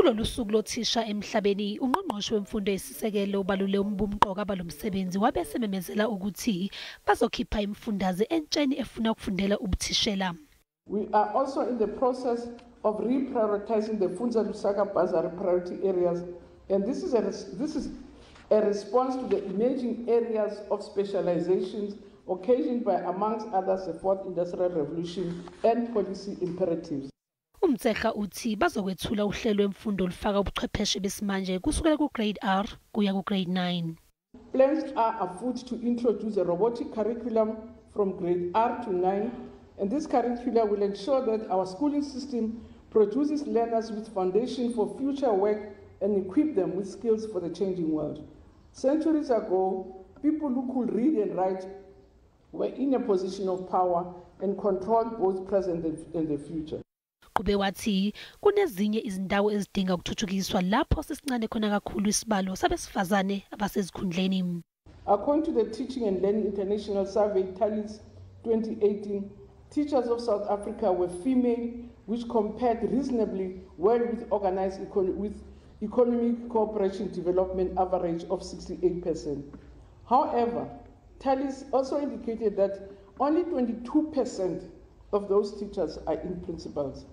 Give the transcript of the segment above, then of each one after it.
Kulolu suku lothisha emhlabeni, ungqongqoshe wemfundo eyisisekelo ubalule umbumqoka balomsebenzi wabesememezela ukuthi bazokhipha imifundaze entsheni efuna ukufundela ubuthishela. We are also in the process of reprioritizing the Fundza Lusaka Bursary priority areas, and this is a response to the emerging areas of specializations occasioned by, amongst others, the Fourth Industrial Revolution and policy imperatives. Motshekga uthi bazokwethula uhlelo lwemfundo olufaka ubuchwepheshe besimanje kusukela ku-grade R kuya ku-grade 9. Plans are afoot to introduce a robotic curriculum from grade R to 9, and this curriculum will ensure that our schooling system produces learners with foundation for future work and equip them with skills for the changing world. Centuries ago, people who could read and write were in a position of power and controlled both present and the future. Kube wathi kunezinye izindawo ezidinga ukuthuthukiswa lapho sesincane khona kakhulu isibalo sabesifazane abasezikhundleni. According to the Teaching and Learning International Survey Tallies 2018, teachers of South Africa were female, which compared reasonably well with organized economic cooperation development average of 68%. However, Tallies also indicated that only 22% of those teachers are in principals.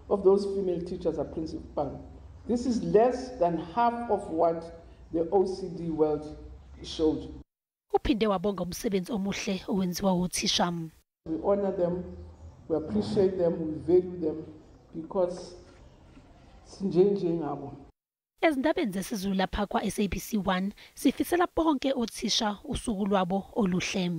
Of those female teachers are principal. This is less than half of what the OECD world showed. Uphinde wabonga umsebenzi omuhle owenziwa uthisha. We honor them, we appreciate them, we value them because sinjenje ngabo. Ezindabeni zesiZulu lapha kwa SABC 1 sifisela bonke othisha usuku lwabo oluhle.